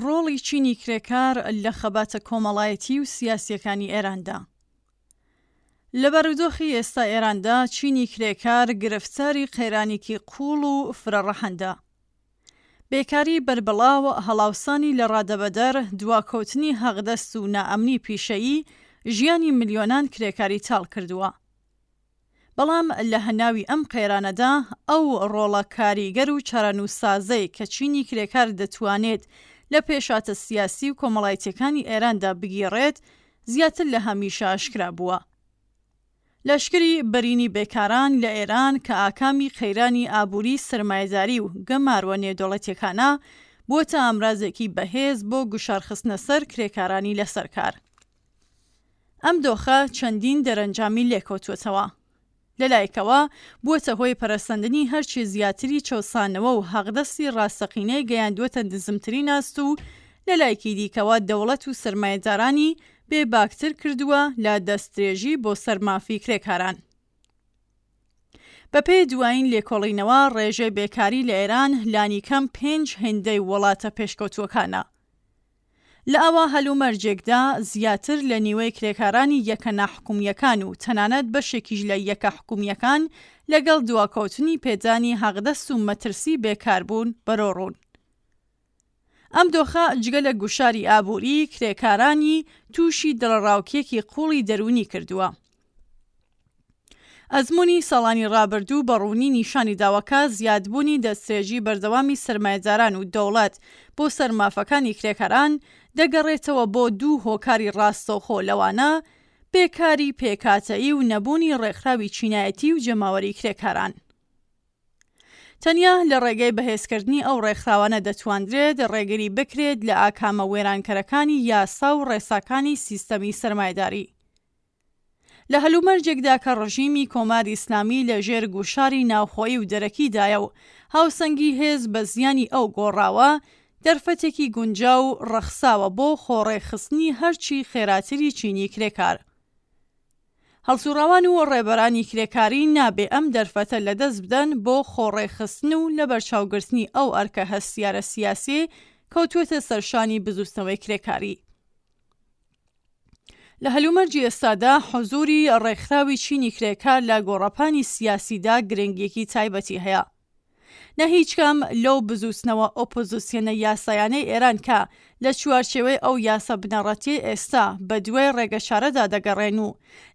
ڕۆڵی چینی کرێکار لە خەباتە کۆمەڵایەتی و سیاسییەکانی ئێراندا. لە بارودۆخی ئێستای ئێراندا چینی کرێکار گرفتاری قەیرانێکی قووڵ و فرەڕەهەندە. بێکاری بەربڵاو، هەڵاوسانی لەڕادەبەدەر، دواکەوتنی حەقدەست و نائەمنی پیشەیی ژیانی ملیۆنان کرێکاری تاڵ کردووە. بەڵام لە هەناوی ئەم قەیرانەدا ئەو ڕۆڵە کاریگەر و چارەنووسسازەی کە چینی کرێکار دەتوانێت لە پێشهاتە سیاسی و کۆمەڵایتیەکانی ئێراندا بگیڕێت زیاتر لە هەمیشە ئاشکرا بووە. لەشکری بەرینی بێکاران لە ئێران کە ئاکامی قەیرانی ئابووری سەرمایەداری و گەماروە نێودەوڵەتیەکانە، بووەتە ئامرازێکی بەهێز بۆ گوشارخستنە سەر کرێکارانی لەسەر کار. ئەم دۆخە چەندین دەرەنجامی لێکەوتووەتەوە. لە لایەکەوە بووەتە هۆی پەرەسەندنی هەرچی زیاتری چەوسانەوە و حەقدەستی ڕاستەقینەی گەیاندووەتە نزمترین ئاست و لە لایەکی دیکەوە دەوڵەت و سەرمایەدارانی بێ باکتر کردووە لە دەستدرێژی بۆ سەر مافی کرێکاران. بەپێی دوایین لێکۆڵینەوە ڕێژەی بێکاری لە ئێران لانیکەم پێنج هێندەی وڵاتە پێشکەوتووەکانە. لە ئاوا هەلومەرجێکدا زیاتر لە نیوەی کرێکارانی یەکە ناحکومییەکان و تەنانەت بەشێکیش لە یەکە حکومییەکان لەگەڵ دواکەوتنی پێدانی حەقدەست و مەترسی بێکاربوون بەرەوڕوون. ئەم دۆخە جگە لە گوشاری ئابووری، کرێکارانی تووشی دڵەڕاوکێکی قووڵی دەروونی کردووە. ئەزموونی ساڵانی ڕابردوو بە ڕوونی نیشانی داوە کە زیادبوونی دەستدرێژی بەردەوامی سەرمایەداران و دەوڵەت بۆ سەر مافەکانی کرێکاران دەگەڕێتەوە بۆ دوو هۆکاری ڕاستەوخۆ لەوانە بێکاری پێکهاتەیی و نەبوونی ڕێکخراوی چینایەتی و جەماوەری کرێکاران. تەنیا لە ڕێگەی بەهێزکردنی ئەو ڕێکخراوانە دەتواندرێت ڕێگری بکرێت لە ئاکامە وێرانکەرەکانی یاسا و ڕێساکانی سیستەمی سەرمایەداری. لە هەلومەرجێکدا کە ڕژیمی کۆماری ئیسلامی لە ژێر گوشاری ناوخۆیی و دەرەکیدایە و هاوسەنگی هێز بە زیانی ئەو گۆڕاوە، دەرفەتێکی گونجاو ڕەخساوە بۆ خۆڕێکخستنی هەرچی خێراتری چینی کرێکار. هەڵسوڕاوان و ڕێبەرانی کرێکاری نابێ ئەم دەرفەتە لەدەست بدەن بۆ خۆڕێکخستن و لەبەرچاوگرتنی ئەو ئەرکە هەستیارە سیاسیەی کەوتووەتە سەرشانی بزووتنەوەی کرێکاری. لە هەلومەرجی ئێستادا حزوری ڕێکخراوی چینی کرێکار لە گۆڕەپانی سیاسیدا گرنگیەکی تایبەتی هەیە. نە هیچ کام لەو بزووتنەوە ئۆپۆزسیۆنە یاسایانەی ئێران کە لە چوارچێوەی ئەو یاسا بنەڕەتیەی ئێستا بە دوای ڕێگەچارەدا دەگەڕێن و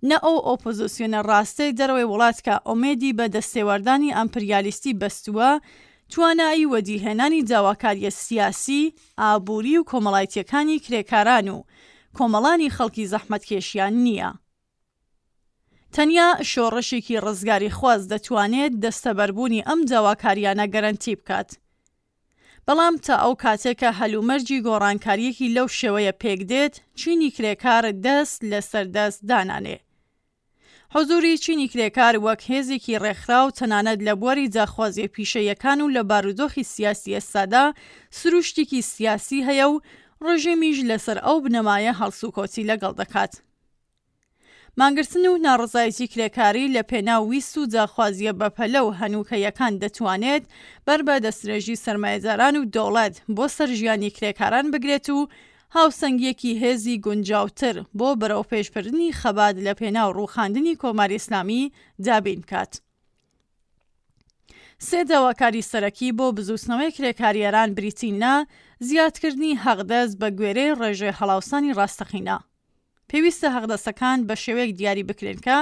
نە ئەو ئۆپۆزسیۆنە ڕاستەی دەرەوەی وڵات کە ئومێدی بە دەستێوەردانی ئەمپریالیستی بەستووە توانایی وەدیهێنانی داواکارییە سیاسی، ئابووری و کۆمەڵایتییەکانی کرێکاران و کۆمەڵانی خەڵکی زەحمەتکێشیان نییە. تەنیا شۆڕشێکی ڕزگاریخواز دەتوانێت دەستەبەربوونی ئەم داواکارییانە گەرەنتی بکات. بەڵام تا ئەو کاتێک کە هەلومەرجی گۆڕانکارییەکی لەو شێوەیە پێکدێت، چینی کرێکار دەست لەسەر دەست دانانێ. حزوری چینی کرێکار وەک هێزێکی ڕێکخراو تەنانەت لە بواری داخوازیە پیشەییەکان و لە بارودۆخی سیاسی ئێستادا سروشتێکی سیاسی هەیە و ڕژێمیش لەسەر ئەو بنەمایە هەڵسوکەوتی لەگەڵ دەکات. مانگرتن و ناڕەزایەتی کرێکاری لە پێناو ویست و داخوازیە بەپەلە و هەنووکەیەکان دەتوانێت بەر بە دەستدرێژی سەرمایەداران و دەوڵەت بۆ سەر ژیانی کرێکاران بگرێت و هاوسەنگییەکی هێزی گونجاوتر بۆ بەرەوپێشبردنی خەبات لە پێناو ڕووخاندنی کۆماری ئیسلامی دابین بکات. سێ داواکاری سەرەکی بۆ بزووتنەوەی کرێکاری ئێران بریتین لە، زیادکردنی حەقدەست بە گوێرەی ڕێژەی هەڵاوسانی ڕاستەقینە. پێویستە حەقدەستەکان بە شێوەیەک دیاری بکرێن کە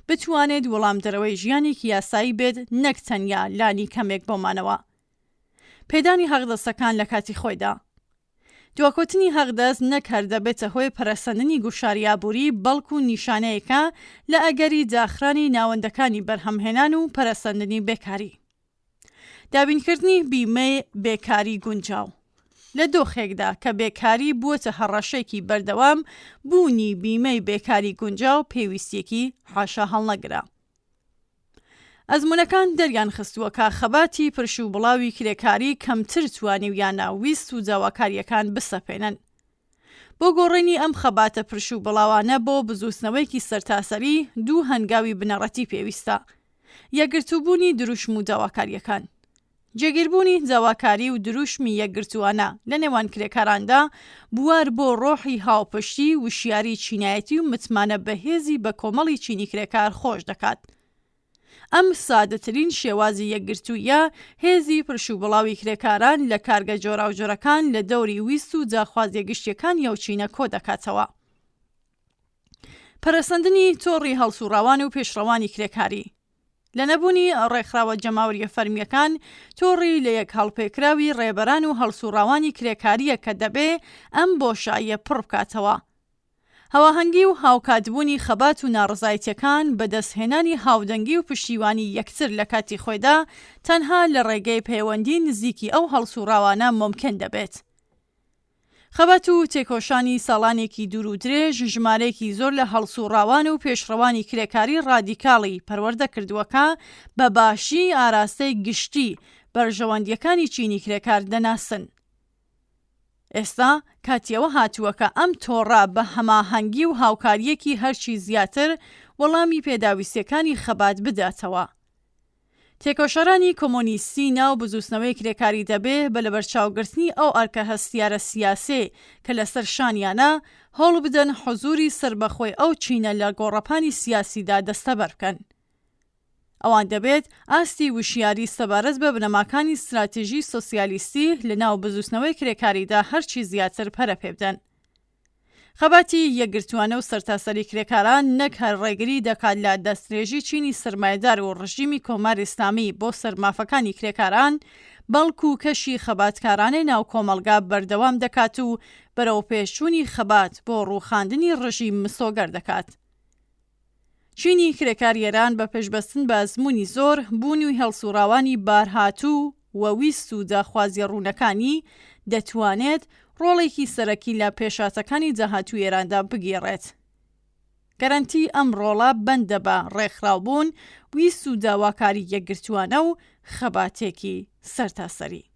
بتوانێت وەڵامدەرەوەی ژیانێکی یاسایی بێت نەک تەنیا لانی کەمێک بۆ مانەوە. پێدانی حەقدەستەکان لە کاتی خۆیدا. دواکەوتنی حەقدەست نەک هەر دەبێتە هۆی پەرەسەندنی گوشاری ئابووری، بەڵکو نیشانەیەکە لە ئەگەری داخرانی ناوەندەکانی بەرهەمهێنان و پەرەسەندنی بێکاری. دابینکردنی بیمەی بێکاری گونجاو. لە دۆخێکدا کە بێکاری بووەتە هەڕەشەیەکی بەردەوام، بوونی بیمەی بێکاری گونجاو پێویستییەکی حاشاهەڵنەگرە. ئەزموونەکان دەریانخستووە کە خەباتی پرش و بڵاوی کرێکاری کەمتر توانیویانە ویست و داواکارییەکان بسەپێنن. بۆ گۆڕینی ئەم خەباتە پرش و بڵاوانە بۆ بزووتنەوەیەکی سەرتاسەری، دوو هەنگاوی بنەڕەتی پێویستە. یەکگرتووبوونی دروشم و داواکارییەکان. جێگیربوونی داواکاری و دروشمی یەکگرتووانە لە نێوان کرێکاراندا، بوار بۆ ڕۆحی هاوپشتی، وشیاری چینایەتی و متمانە بەهێزی بەکۆمەڵی چینی کرێکار خۆش دەکات. ئەم سادەترین شێوازی یەکگرتوویە هێزی پرشوبڵاوی کرێکاران لە کارگە جۆراوجۆرەکان لە دەوری ویست و داخوازیە گشتیەکانی ئەو چینە کۆدەکاتەوە. پەرەسەندنی تۆڕی هەڵسوڕاوان و پێشڕەوانی کرێکاری. لە نەبوونی ڕێکخراوە جەماوەریە فەرمیەکان، تۆڕی لەیەک هەڵپێکراوی ڕێبەران و هەڵسوڕاوانی کرێکاریە کە دەبێ ئەم بۆشاییە پڕ بکاتەوە. هەواهەنگی و هاوکاتبوونی خەبات و ناڕەزایەتیەکان، بەدەستهێنانی هاودەنگی و پشتیوانی یەکتر لە کاتی خۆیدا، تەنها لە ڕێگەی پەیوەندی نزیکی ئەو هەڵسوڕاوانە مومکن دەبێت. خەبات و تێکۆشانی ساڵانێکی دوور و درێژ ژمارەیەکی زۆر لە هەڵسوڕاوان و پێشڕەوانی کرێکاری ڕادیکاڵی پەروەردە کردووە کە بە باشی ئاراستەی گشتی بەرژەوەندییەکانی چینی کرێکار دەناسن. ئێستا کاتی ئەوە هاتووە کە ئەم تۆڕە بە هەماهەنگی و هاوکارییەکی هەرچی زیاتر وەڵامی پێداویستییەکانی خەبات بداتەوە. تێکۆشەرانی کۆمۆنیستی ناو بزووتنەوەی کرێکاری دەبێ بە لەبەرچاوگرتنی ئەو ئەرکە هەستیارە سیاسیەی کە لەسەر شانیانە، هەوڵ بدەن حوزوری سەربەخۆی ئەو چینە لە گۆڕەپانی سیاسیدا دەستەبەر بکەن. ئەوان دەبێت ئاستی وشیاری سەبارەت بە بنەماکانی ستراتیژی سۆسیالیستی لە ناو بزووتنەوەی کرێکاریدا هەرچی زیاتر پەرە پێبدەن. خەباتی یەکگرتووانە و سەرتاسەری کرێکاران نەک هەر ڕێگری دەکات لە دەستدرێژی چینی سەرمایەدار و ڕژیمی کۆماری ئیسلامی بۆ سەر مافەکانی کرێکاران، بەڵکو کەشی خەباتکارانەی ناو کۆمەڵگا بەردەوام دەکات و بەرەوپێشچوونی خەبات بۆ ڕووخاندنی ڕژیم مسۆگەر دەکات. چینی کرێکاری ئێران بە پشتبەستن بە ئەزموونی زۆر، بوونی هەڵسووڕاوانی بارهاتوو و ویست و داخوازییە ڕوونەکانی، دەتوانێت ڕۆڵێکی سەرەکی لە پێشهاتەکانی داهاتووی ئێراندا بگێڕێت. گەرەنتی ئەم ڕۆڵە بەندە بە ڕێکخراوبوون، ویست و داواکاری یەکگرتووانە و خەباتێکی سەرتاسەری.